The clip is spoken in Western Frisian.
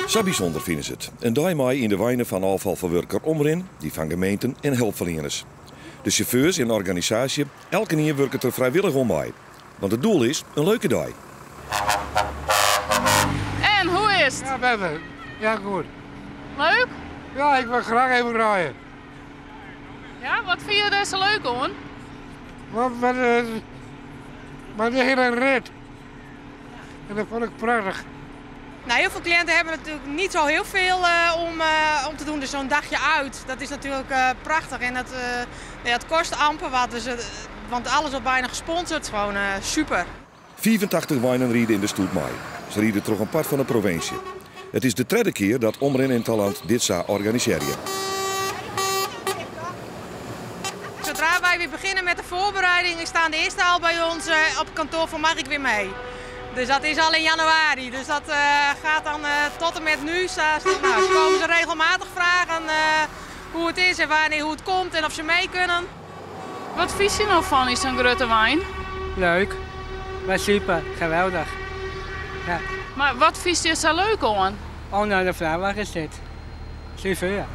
Sa bysûnder fine se it. In dei mei yn de weinen fan ôffalferwurker Omrin, dy fan gemeenten en helpferlieners. De sjauffeurs en organisaasje, elkenien wurket der frijwillich oan mei. Want it doel is in leuke dei. En hoe is it? Ja, better. Ja, goed. Leuk? Ja, ik wil graag even rijden. Ja, wat fine je der sa leuk oan? Want maar de hele rit. En dat vond ik prachtig. Nou, heel veel cliënten hebben natuurlijk niet zo heel veel om te doen. Dus zo'n dagje uit, dat is natuurlijk prachtig. En dat, ja, het kost amper wat. Dus, want alles wordt bijna gesponsord. Gewoon super. 85 weinen ride yn de stoet mei. Se ride troch in part fan de provinsje. It is de tredde kear dat Omrin en Talant dit sa organisearje. Zodra wij weer beginnen met de voorbereidingen, staan de eerste al bij ons op het kantoor van mag ik weer mee. Dus dat is al in januari. Dus dat gaat dan tot en met nu. Nou, komen ze regelmatig vragen hoe het is en wanneer, hoe het komt en of ze mee kunnen. Wat vind je nou fan yn sa'n grutte wein? Leuk, maar super, geweldig. Ja. Mar wat fynst der sa leuk oan? Oh, nou, de vrachtwagen zit. Super.